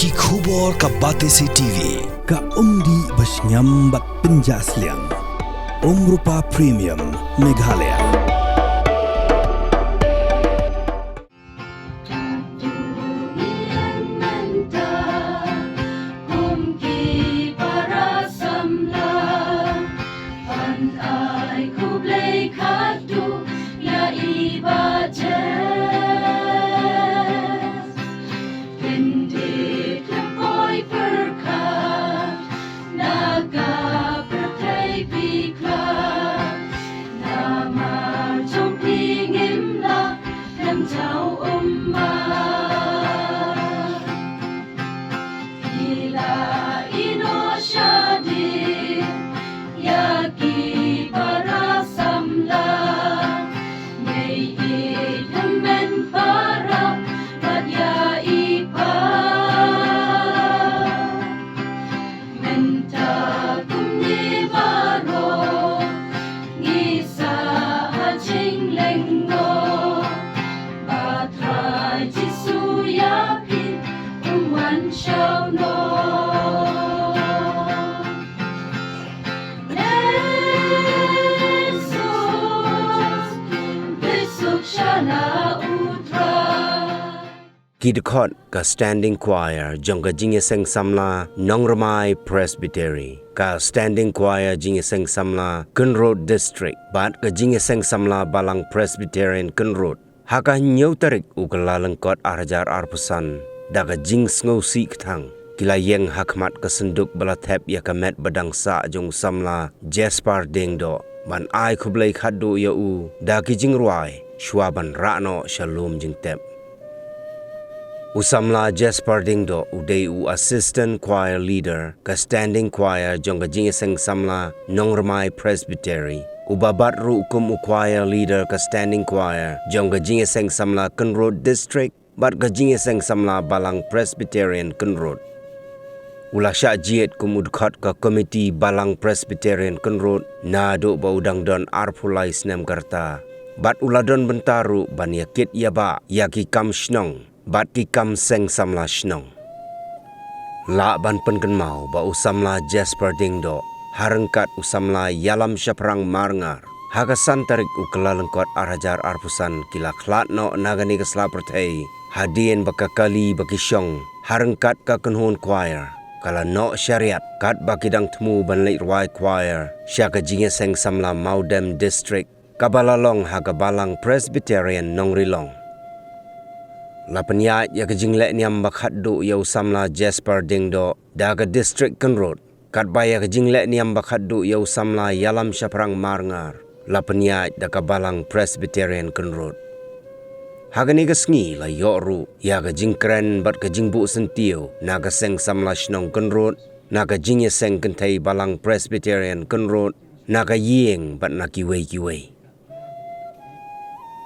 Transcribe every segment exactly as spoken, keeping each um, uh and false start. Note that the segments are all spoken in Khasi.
Ki khubor ka Batesi T V. Ka umdih ba shngiam bad pynjah sliang. Umrupa Premium Meghalaya. Ban ai khublei khadduh ïa i Bah Jess. Kyndit khlem poi pyrkhat na ka pyrthei phi khlad. Namar jong phi ngim lah khlem jaw ummat. Phi la ïehnoh shadien ïa ki para samla. Ngi ïeit hynmen para bad ïa i Pa. Mynta kumne baroh ngi sa ha jinglyngngoh. Ba Trai Jisu ïa phi un wan shaw noh. Ki dkhot ka Standing Choir jong ka Jingïaseng Samla Nongrmai Presbytery, ka Standing Choir Jingïaseng Samla Kynrud District bad ka Jingïaseng Samla Balang Presbyterian Kynrud, ha ka hynñiew tarik u Kyllalyngkot arhajar arphew san, da ka jingsngewsih kthang ki la ïeng ha khmat ka synduk ba la thep ïa ka met ba dang sah jong u samla Jasper Diengdoh, ban ai khublei khadduh ïa u da ki jingrwai shwa ban rah noh sha lum jingtep. U samla Jasper Diengdoh u dei u Assistant Choir Leader ka Standing Choir jong ka Jingïaseng Samla Nongrmai Presbytery, uba bat ruh kum u Choir Leader ka Standing Choir jong ka Jingïaseng Samla Kynrud District bad ka Jingïaseng Samla Balang Presbyterian Kynrud. U la shah jied kum u dkhot ka Komiti Balang Presbyterian Kynrud naduh ba u dang don arphew lai snem ka rta, bad u la don bynta ruh ban ïakit ïabah ïa ki kam shnong bad ki kam seng samla shnong. Lah ban pynkynmaw ba u samla Jasper Diengdoh ha ryngkat u samla Ïalam Shaphrang Marngar, ha ka san tarik u Kyllalyngkot arhajar arphew san ki la khlad noh na kane ka sla pyrthei hadien ba ka kali ba ki shong ha ryngkat ka kynhun choir ka la noh shariat, katba ki dang thmu ban leit rwai choir sha ka Jingïaseng Samla Mawdem District, kaba la long ha ka Balang Presbyterian Nongrilong. La pynïaid ïa ka jinglehniam ba khadduh ïa u samla Jasper Diengdoh da ka District Kynrud, katba ïa ka jinglehniam ba khadduh ïa u samla Ïalam Shaphrang Marngar la pynïaid da ka Balang Presbyterian Kynrud. Ha kane ka sngi la ïoh ruh ïa ka jingkren bad ka jingbuh syntiew na ka Seng Samla Shnong Kynrud, na ka Jingïaseng Kynthei Balang Presbyterian Kynrud, na ka ïing bad na kiwei kiwei.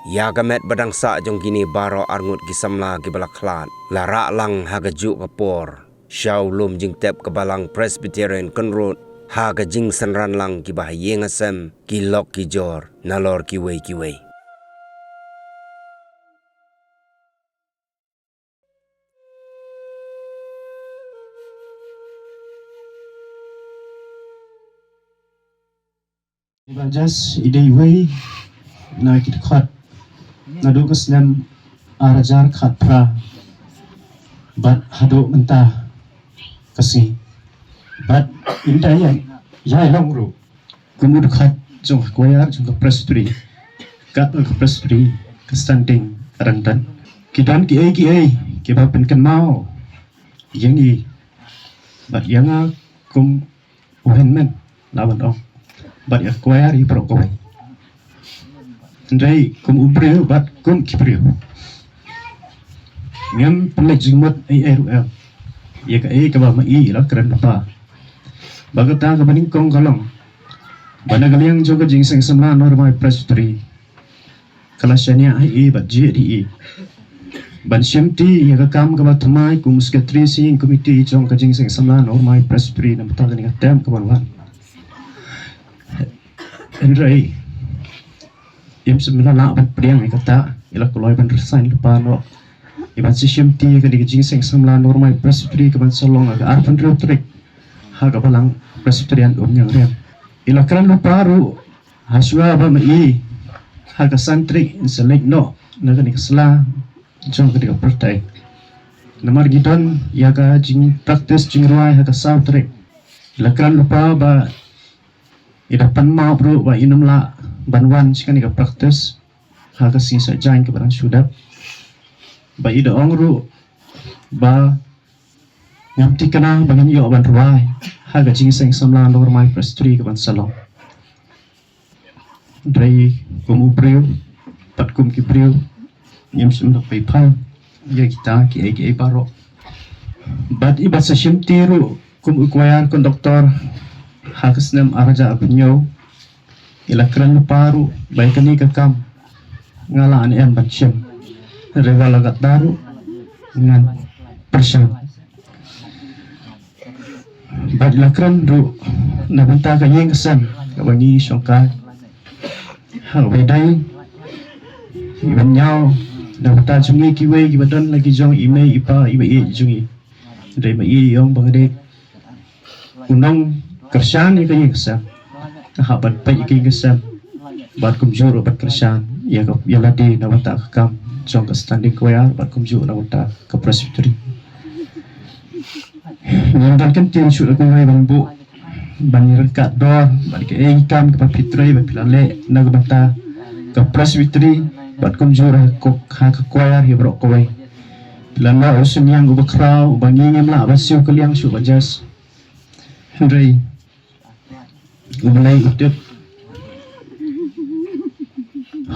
Ïa ka met ba dang sah jong kine baroh arngut ki samla kiba la khlad la rah lang ha kajuh ka por sha u lum jingtep ka Balang Presbyterian Kynrud, ha ka jingsynran lang kiba ha ïing ha sem, ki lok ki jor nalor kiwei kiwei. I Bah Jess i dei iwei na ki dkhot naduh ka snem arhajar khatphra bad haduh mynta ka sngi. Bad i dei ïa, ïa i long ruh kum u dkhot jong ka choir jong ka Presbytery, kat ka Presbytery ka Standing ka dang don. Ki don kiei kiei kiba pynkynmaw ïa ngi bad ïa nga kum u hynmen, la ban ong, bad ïa ka choir ïa baroh kawei. Hynrei kum u briew bad kum ki briew, ngam pynleit jingmut ei ei ruh em ïa kaei kaba ma i la kren lypa. Bad kata kaba nyngkong ka long ba na ka liang jong ka Jingïaseng Samla Nongrimai Presbytery ka la shaniah ha i bad jied ha i ban shimti ïa ka kam kaba thymmai kum u Secretary Singing Committee jong ka Jingïaseng Samla Nongrimai Presbytery na ka bynta kane ka term kaba wan. Hynrei im shym la lah ban pdiang ïa kata, i la kloi ban resign lypa noh Iban sa shimti ïa kane ka jingïaseng samla Nor'mai Presbytery kaban sa long ha ka arphew hynriew tarik ha ka Balang Presbyterian Umïangriam. I la kren lypa ruh hashwa ba ma i ha ka san tarik in sa leit noh na kane ka sla jong kane ka pyrthei. Namar ki don ïa ka jingpractice jingrwai ha ka saw tarik. I la kren lypa ba i da pan map ruh ba i nym lah ban wan sha kane ka practice ha ka sngi Saitjaiñ kaba dang shu dep. Ba i da ong ruh ba ngam thikna ba ngan ïoh ban rwai ha ka jingïaseng samla Nor'mai Presbytery kaban sa long. Hynrei kum u briew bad kum ki briew ngim shym da pyrshang ïa kita kiei kiei baroh. Bad iba sa shimti ruh kum u choir conductor ha ka snem ar hajar arphew hynñiew, i la kren lypa ruh ba ïa kane ka kam nga lah ne em ban shim. Hynrei wat la katta ruh ngan pyrshang. Bad i la kren ruh na bynta ka ïing ka sem kaba ngi shongkai. Ha kaba ïadei iban ñiew na bynta jong ngi kiwei kiba don la ki jong i mei i pa iba ïeit jong ngi. Hynrei ma i i ong ba nga dei u nongkyrshan ïa ka ïing ka sem. Nga hap ban peit ïa ka ïing ka sem bad kumjuh ruh ban kyrshan ïa ka, ïa lade na bynta ka kam jong ka standing choir bad kumjuh na bynta ka Presbytery. Ngim don kyntien shuh da kumwei ban buh ban ïaryngkat dor bad kaei ka kam kaba phi trei ba phi la leh na ka bynta ka Presbytery bad kumjuh ha ka, ha ka choir hi baroh kawei. Phi la noh u synñiang uba khraw uba ngi ngim lah ban siew kylliang shuh ba jas. Hynrei U Blei u tip.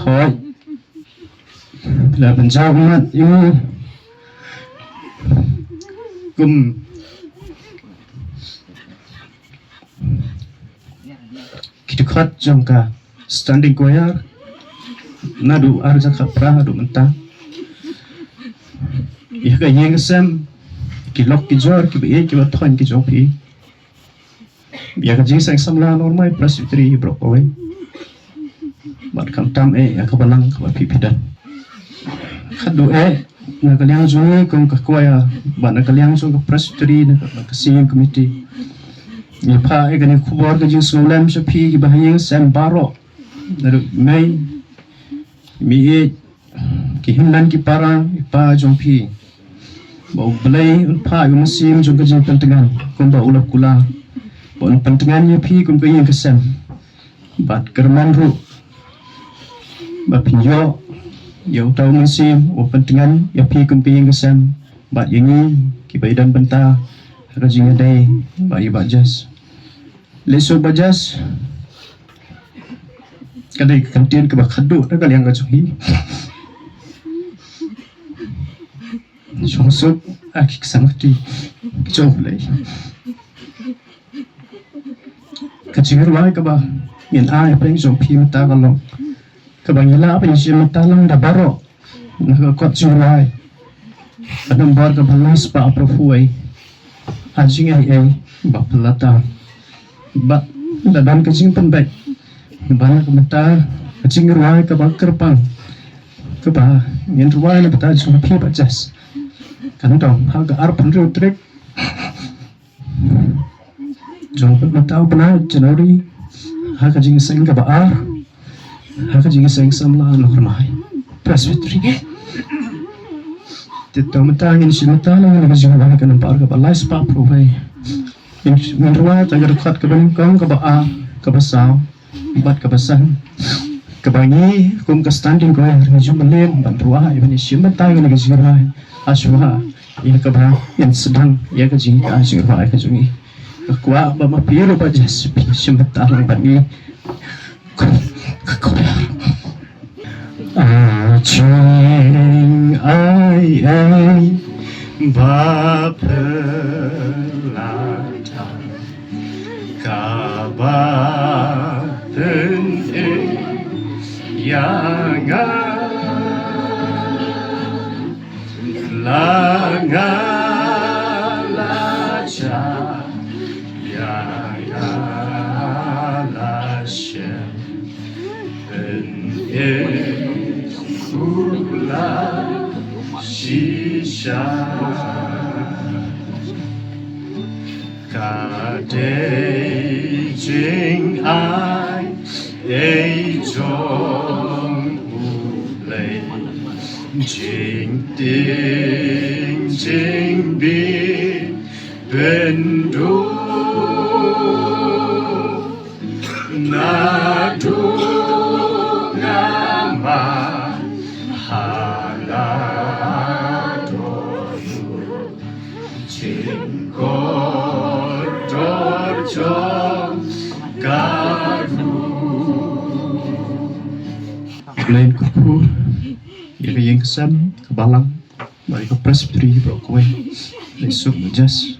Hooid. Phi la pynjaw ummat ïa ngi kum ki dkhot jong ka standing choir naduh ar hajar khatphra haduh mynta. Ïa ka ïing ka sem, ki lok ki jor, kiba ïeit kiba thoiñ ki jong phi. Ïa ka jingïaseng samla Nor'mai Presbytery hi baroh kawei. Bad khamtam eh ïa ka balang kaba phi phi don. Khatduh eh na ka liang jong ngi kum ka choir bad na ka liang jong ka Presbytery, na ka, na ka singing committee, ngi phah eh kane ka khubor ka jingsngewlem sha phi kiba ha ïing sem baroh. Naduh mei, mei ïeit, ki hynmen ki para, i pa jong phi. Ba U Blei un phah ïa u mynsiem jong ka jingpyntngen kumba u la kular. Ba un pyntngen ïa phi kum ka ïing ka sem. Bad kyrmen ruh ba phin ïoh ïa uta u mynsiem u pyntngen ïa phi kum ka ïing ka sem. Bad ïa ngi kiba ïadon bynta ha ka jingïadei bad ïa Bah Jas. Lehse Bah Jas ka dei ka kyntien kaba khatduh na ka liang ka jong ngi. Shongsuk ha ki ksam kti ki jong U Blei. Ka jingrwai kaba ngin ai pdeng jong phi mynta ka long kaba ngi lah ban ïashim bynta lang da baroh na ka kot jingrwai. Ka nombor kaba lai spah arphew wei. Ha jingaiei ba pynlata. Bad la don ka jingpynbeit ba na ka bynta ka jingrwai kaba kyrpang kaba ngin rwai na bynta jong phi Bah Jas, kan don ha ka arphew hynriew tarik jong ka bynta u bnai January ha ka jingïaseng kaba ar ha ka jingïaseng samla Nor'mai Presbytery. Te to mynta ngin shim mynta lang na ka jingrwai ka nombor kaba lai spah arphew wei. Ngin, ngin rwai tang ka dkhot kaba nyngkong, kaba ar, kaba saw bad kaba san. Kaba ngi kum ka standing choir ngi ju mlien ban rwai ban ïashim bynta ïa ka jingrwai. Hashwa ïa kaba ngin sdang ïa ka jing, ka jingrwai ka jong ngi. Nga kwah ba ma phi ruh Bah Jas phin shim bynta lang bad ngi. Ka choir. A jingaiei ba pynlata kaba pyni ïa nga. La nga la jah ïa nga la shem. Pynïaid u Blei Shisha ka dei jingai ei jong U Blei, jingtieng jingbit bynduh. Naduh nga man ha la dohnud, jingkordor jong ka ruh. Khublei kyrkhu ïa ka ïing ka sem, ka balang, bad ïa ka Presbytery baroh kawei. Khublei suk, Jas.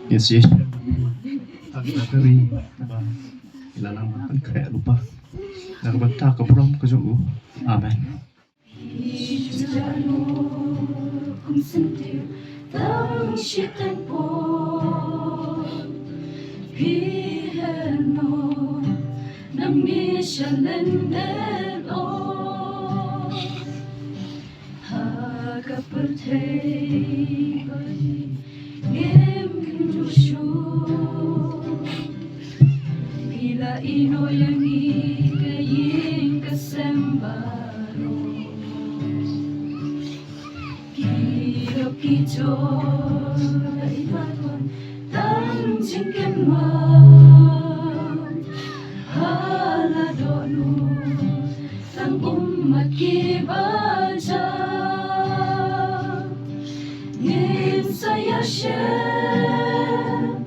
Ïa shi, ha ka ri kaba la nang ban pynkhreh lypa na ka bynta ka burom ka jong U. Amen. Ha ka pyrthei ba ngim kynduh shuh, phi la ïehnoh ïa ngi ka ïing ka sem baroh. Ki dok ki jor i mat wan tang jingkynmaw ha la dohnud. Tang ummat kiba jam ngin sa ïashem,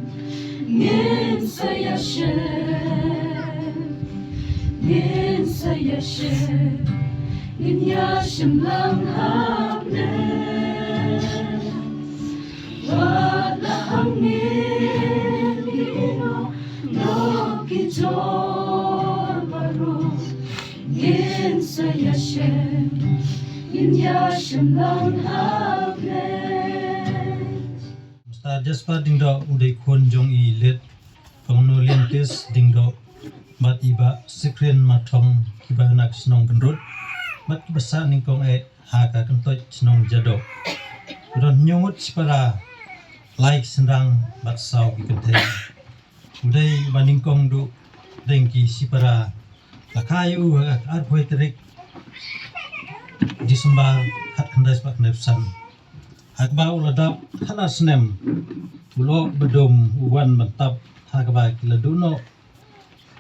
ngin sa ïashem, ngin sa ïashem, ngin ïashem lang hapdeng. Wat la hangne ki ïehnoh noh ki jor baroh, ngin sa ïashem, ngin ïashem lang hapdeng. Mister Jasper Diengdoh u dei khun jong i Late Kong Noliantis Diengdoh bad i Bah Sikrin Mathong, kiba na ka shnong Kynrut bad kiba sah nyngkong eh ha ka kyntoit shnong Jadoh. U don hynñiew ngut shipara, lai ki shynrang bad saw ki kynthei. U dei uba nyngkong duh deng ki shipara. La kha ïa u ha ka arphew tarik December khatkhyndai spah khyndaiphew san, ha kaba u la dap khatar snem. U lok ba dum u wan ban tap ha kaba ki la duh noh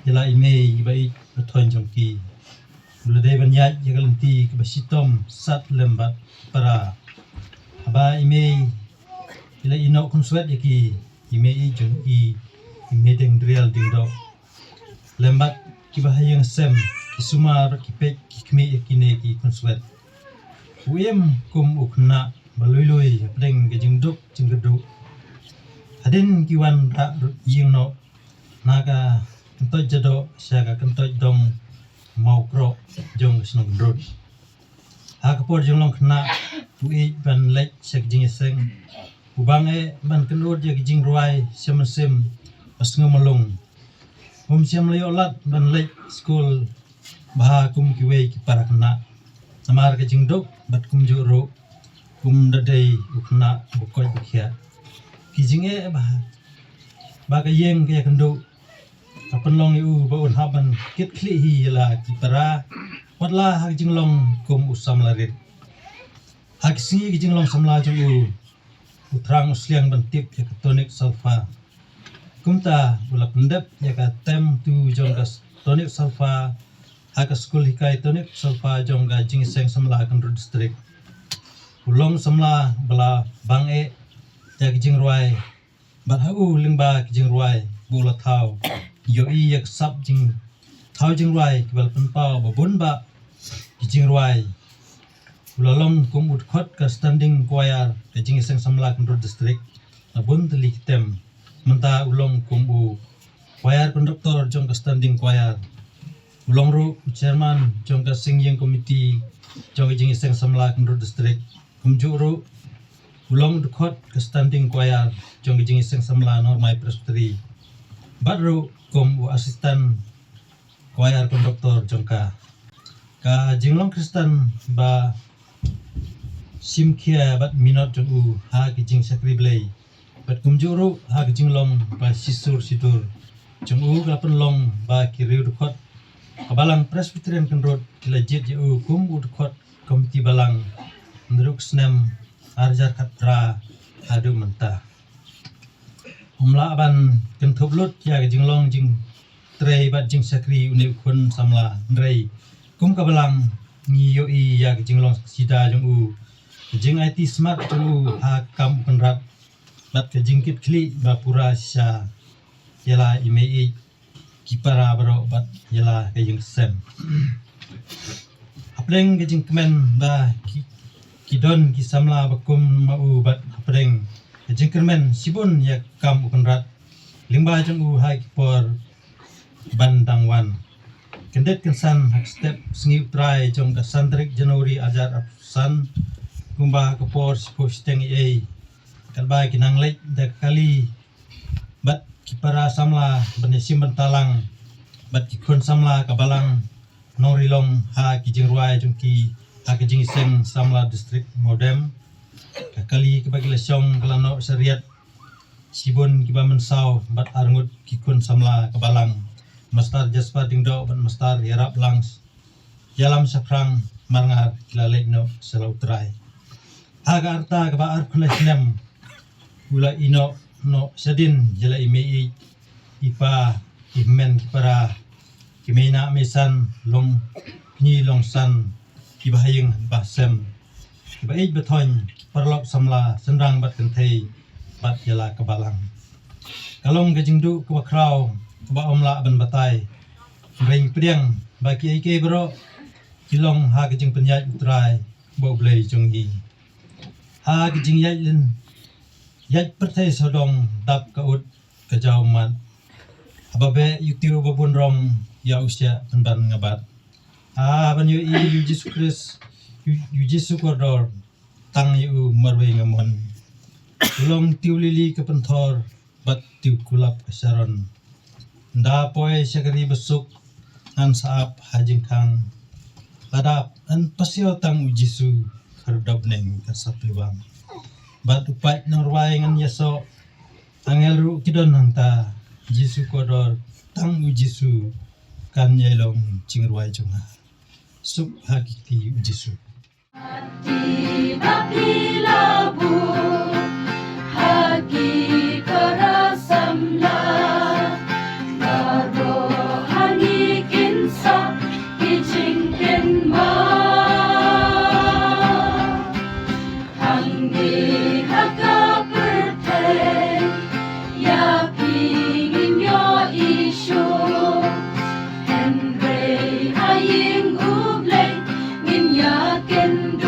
ïa la i mei ba ïeit ba thoiñ jong ki. U la dei ban ïaid ïa ka lynti kaba shitom sat lem bad para. Haba i mei i la ïehnoh khunswet ïa ki, i mei ïeit jong i, i Meideng Drial Diengdoh, lem bad kiba ha ïing sem, ki sumar bad ki peit ki khmih ïa kine ki khunswet. U im kum u khynnah ba lui lui hapdeng ka jingduk jingkyrduh. Hadien ki wan rah ïing noh na ka kyntoit Jadoh sha ka kyntoit dong Mawkroh jong ka shnong Kynrut. Ha ka por jinglong khynnah u ïeit ban leit sha ka jingïaseng. U bang eh ban kynud ïa ka jingrwai sha mynsiem ba sngewmalung. Um shym la ïoh lad ban leit skul bha kum kiwei ki para khynnah namar ka jingduk bad kumjuh ruh um da dei u khynnah ba koit ba khiah. Ki jingeh ba, ba ka ïing ka ïakynduh ka pynlong ïa u ba un hap ban kit khlieh hi ïa la ki para, wat la ha ka jinglong kum u samla rit. Ha ki sngi ka jinglong samla jong u, u thrang u sliang ban tip ïa ka tonic solfa. Kumta u la pyndep ïa ka term two jong ka tonic solfa ha ka skul hikai tonic solfa jong ka Jingïaseng Samla Kynrut District. U long samla ba la bang eh ïa ka jingrwai, bad ha u lyngba ka jingrwai ba u la thaw, ïohi ïa ka sap jing thaw jingrwai kiba la pynpaw ba bun bah ki jingrwai. U la long kum u dkhot ka standing choir ka Jingïaseng Samla Kynrut District la bun tylli ki term. Mynta u long kum u choir conductor jong ka standing choir. U long ruh u chairman jong ka singing committee jong ka Jingïaseng Samla Kynrut District. Kumjuh ruh u long dkhot ka standing choir jong ka Jingïaseng Samla Nor'mai Presbytery. Bad ruh kum u assistant choir conductor jong ka. Ka jinglong Khristan ba shim khia bad minot jong u ha ki jingshakri Blei. Bad kumjuh ruh ha ki jinglong ba shisur shidur jong u ka la pynlong ba ki riew dkhot ka Balang Presbyterian Kynrut ki la jied ïa u kum u dkhot Komiti Balang naduh u snem ar hajar khatphra haduh mynta. Um lah ban kynthup lut ïa ka jinglong jingtrei bad jingshakri une u khun samla, hynrei kum ka Balang ngi ïohi ïa ka jinglong sida jong u, ka jingaiti smat jong u ha ka kam u kynrad bad ka jingkitkhlieh ba pura shisha ïa la i mei ïeit, ki para baroh bad ïa la ka ïing ka sem. Hapdeng ka jingkmen ba ki, ki don ki samla ba kum ma u bad hapdeng ka jingkyrmen shibun ïa ka kam u kynrad lyngba jong u ha ki por ban dang wan. Kyndit kynsan ha ka step sngi U Trai jong ka san tarik January ar hajar arphew san, kumba ha ka por shiphew shiteng eiei, katba ki nang leit da ka kali bad ki para samla ban ïashim bynta lang bad ki khun samla ka Balang Nongrilong ha ki jingrwai jong ki ha ka Jingïaseng Samla District Mawdem. Ka kali kaba ki la shong ka la noh sha riat, shibun kiba mynsaw bad arngut ki khun samla ka Balang, Mastar Jasper Diengdoh bad Mastar Ïarap Lang Ïalam Shaphrang Marngar, ki la leit noh sha la U Trai. Ha ka rta kaba arphew khyndai snem u la ïeh noh, noh shadien ïa la i mei ïeit, i pa, i hynmen ki para, ki meina meisan, longkñi longsan, ki bahaïing bahasem, ki ba-ïeit bathoiñ, paralok samla, shynrang bad kynthei, bad ïa la ka Balang. Ka long ka jingduh kaba khraw kaba ym lah ban batai. Hynrei ngi pdiang ba kiei kiei baroh ki long ha ka jingpynïaid U Trai ba U Blei jong ngi. Ha ka jingïaid lynti, ïaid pyrthei sawdong, dap ka ut ka jaw mat. Haba beh ïa u tiew ba bun rong, ïa u shiah pynban nga bat. Ha ban ïohi ïa u Jisu Khrist, ïa u, ïa u Jisu kordor, tang ïa u marwei nga mon. U long tiew lili ka pynthor bad tiew kulap ka Sharon. Ynda poi sha ka ri basuk ngan sa ap ha jingkhang. Lada pynpasiaw tang u Jisu, khyrdop neng kan sa pynlong. Bad u paid nongrwai ngan ïasoh, angel ruh ki don hangta. Jisu kordor, tang u Jisu kan ïai long jingrwai jong nga. Suk ha ki kti u Jisu. Ti ba phi la buh ha ki para samla, baroh ha ngi kin sah ki jingkynmaw. Hangne ha ka pyrthei ïa phi ngin ïohi shuh, hynrei ha ïing U Blei ngin ïakynduh.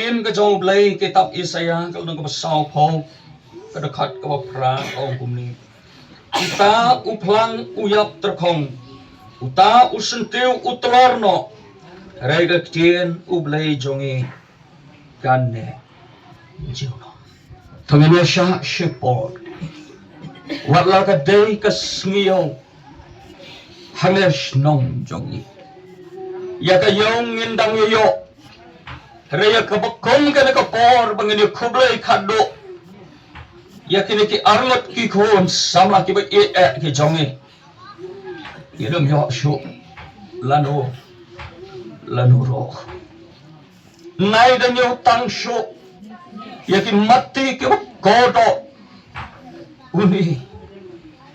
Ktien ka jong U Blei, kitab Isaïah, ka lynnong kaba sawphew, ka dkhot kaba phra, ka ong kumne: Uta u phlang u ïap tyrkhong, uta u syntiew u tlor noh, hynrei ka ktien U Blei jong ngi kan neh junom. To ngin ïa shah shipor. Wat la ka dei ka sngi ïew hangne shnong jong ngi, ïa ka ïew ngin dang ïoh. Hynrei ïa kaba kum kane ka por ba ngin ïa khublei khadduh ïa kine ki arngut ki khun samla kiba ïeit eh ki jong ngi, ngin ym ïoh shuh lano lano ruh. Nai da ñiew tang shuh ïa ki matti kiba kordor. Une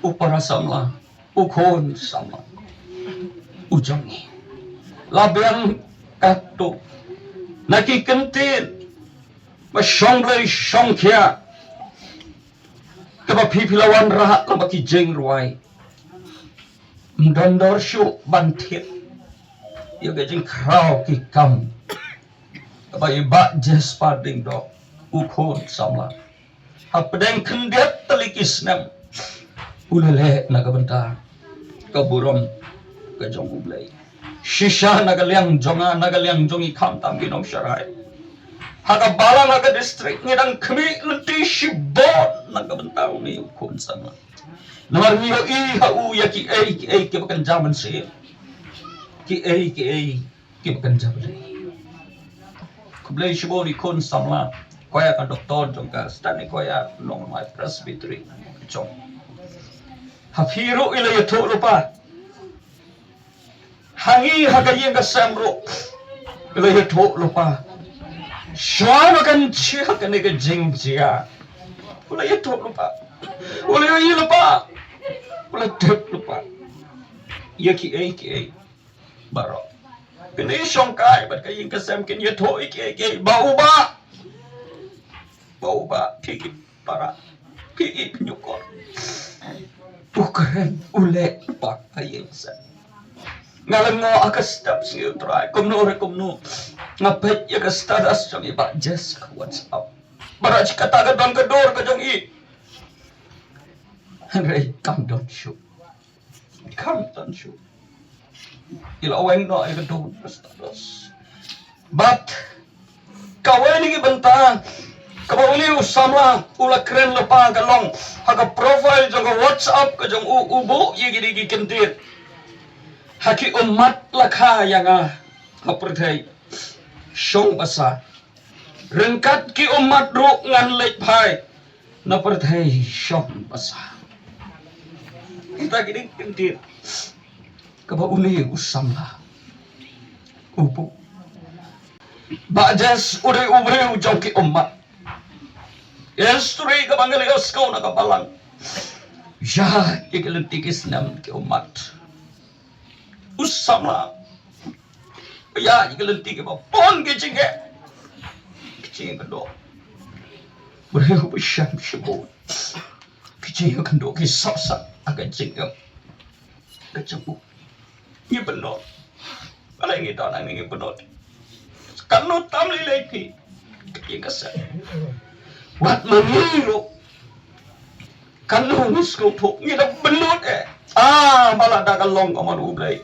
u para samla, u khun samla u jong ngi, la biang katto na ki kyntien ba shong Blei shong khia, kaba phi phi la wanrah lyngba ki jingrwai. Ym don dor shuh ban thied ïa ka jingkhraw ki kam kaba i Bah Jasper Diengdoh, u khun samla, hapdeng khyndiat tylli ki snem u la leh na ka bynta ka burom ka jong U Blei. Shisha na ka liang jong nga, na ka liang jong ngi khamtam ki nongsharai, ha ka balang, ha ka district, ngi dang khmih lynti shibun na ka bynta une u khun samla. Namar ngi ïohi ha u ïa kiei kiei kiba kynja mynsiem, kiei kiei kiba kynja Blei. Khublei shibun i khun samla, ko ïa ka doktor jong ka Stanley, ko ïa nongmai Presbytery jong. Ha phi ruh i la ïathuh lypa. Ha ngi ha ka ïing ka sem ruh i la ïathuh lypa. Shuwa ba kan jia kane ka jingjia, u la ïathuh lypa, u la ïohi lypa, u la tip lypa ïa kiei kiei baroh. Kane shongkai bad ka ïing ka sem kin ïathuh ïa kiei kiei. Ba u bah, ba u bah, phi ki para, phi ki pynïakor. U kren u leh bad ka ïing ka sem. Nga la ngoh ha ka step sngi U Trai, kumno re kumno, nga peit ïa ka status jong i Bah Jess ha WhatsApp. Baroh shi katta ka don ka dur ka jong i. Hynrei kam don shuh. Kam don shuh. I la weng noh ïa ka dur ka status. Bad kawei na ki bynta kaba une u samla u la kren lypa ka long ha ka profile jong ka WhatsApp ka jong u, u buh ïa kine ki kyntien: Ha ki ummat la kha ïa nga ha pyrthei shong basa. Ryngkat ki ummat ruh ngan leit phai na pyrthei shong basa. Kita ki dei ki kyntien kaba une u samla u buh. Bah Jess u dei u briew jong ki ummat. History kaba ngi la ïohsngew na ka balang, ïa ïa ki lynti ki snem ki ummat. U samla ïa ïa ki lynti kiba bun ki jingeh, ki jingkyndoh. Briew ba shem shibun ki jingkyndoh, ki sah sah ha ka jingim ka jong u. Ngi bynnud. Balei ngi don hangne ngi bynnud? Katno tam lei lei phi, ka ïing ka sem. Wat ma ngi ruh, katno ngi sngewthuh, ngi da bynnud eh. Ah, ba la da ka long ka mon U Blei,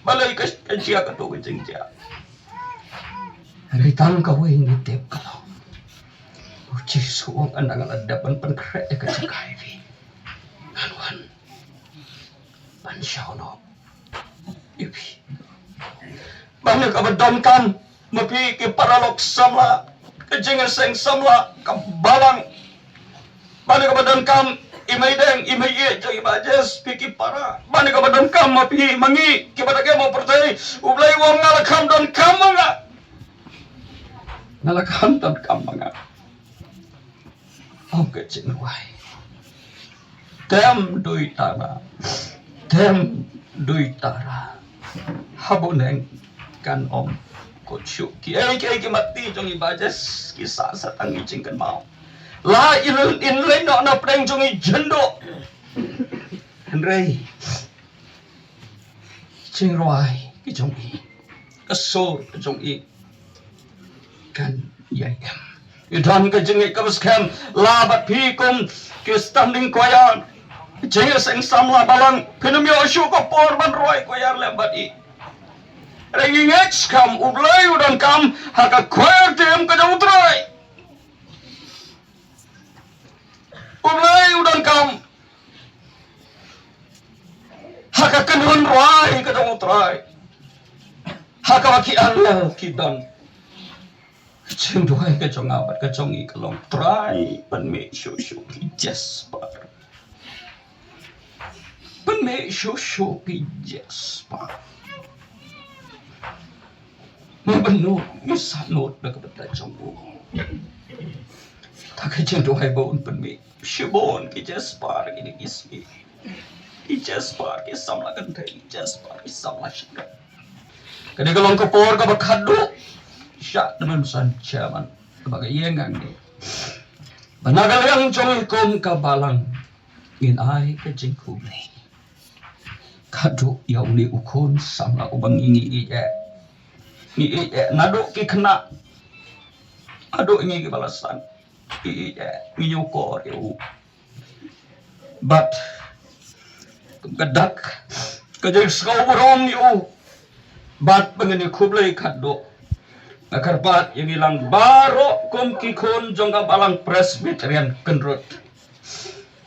balei ka ka jia katto ka jingjia? Hynrei tang kawei ngi tip ka long, U Jisu u ong, ynda nga la dep ban pynkhreh ïa ka jaka ïa phi, ngan wan ban shah noh ïa phi. Ba na kaba donkam ma phi ki paralok samla, ka jingïaseng samla, ka balang. Ba na kaba donkam i mei deng i mei ïeit jong i Bah Jess, phi ki para. Ba na kaba donkam ma phi ma ngi kiba da kem ha pyrthei, U Blei u ong, nga la kham donkam ma nga. Nga la kham donkam ma nga. Ong ka jingrwai: Tem dui tara, tem dui tara, ha bneng kan ym kut shuh. Kiei kiei ki matti jong i Bah Jess ki sah sah tang ki jingkynmaw. La in, in leit noh na pdeng jong i jynduh, hynrei ki jingrwai ki jong i, ka sur ka jong i kan Ïa em. I don ka jingngeit kaba skhem la bad phi kum ki standing choir. Jingïaseng samla balang, phin ym ïoh shuh ka por ban rwai choir lem bad i. Hynrei ngi ngeit skhem U Blei u donkam ha ka choir team ka jong U Trai. U Blei u donkam ha ka kynhun rwai ka jong U Trai. Ha kaba ki anlel ki don. Ka jingduwai ka jong nga bad ka jong ngi ka long, Trai, pynmih shuh shuh ki Jasper. Pynmih shuh shuh ki Jasper. Ngi bynnud, ngi sahnut da ka bynta jong u. Ta ka jingduwai ba un pynmih shibun ki Jasper kine ki sngi. Ki Jasper ki samla kynthei, ki Jasper ki samla shynrang. Kane ka long ka por kaba khadduh sha tymmen san chairman, kaba ka ïeng hangne ba na ka liang jong ngi kum ka balang ngin ai ka jingkhublei khadduh ïa une u khun samla uba ngi, ngi ïeit eh. Ngi ïeit eh naduh ki khynnah haduh ngi kiba la san. Ngi ïeit eh, ngi ñiewkor ïa u. Bad kum ka dak ka jingsngew burom ïa u. Bad ba ngin ïakhublei khadduh, nga kyrpad ïa ngi lang baroh kum ki khun jong ka balang Presbyterian Kyndrut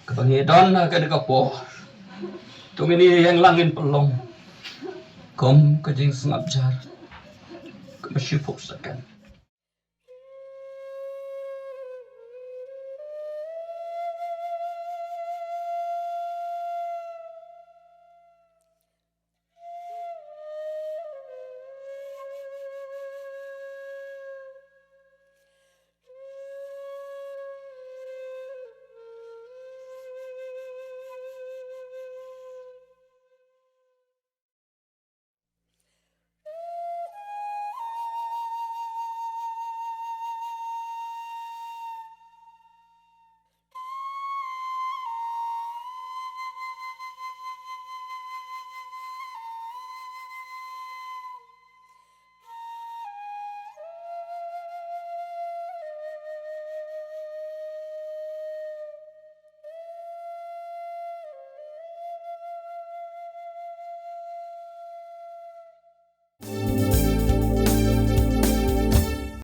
kaba ngi don ha kane ka por. To ngin ïeng lang ngin pynlong kum ka jingsngap jar kaba shiphew second.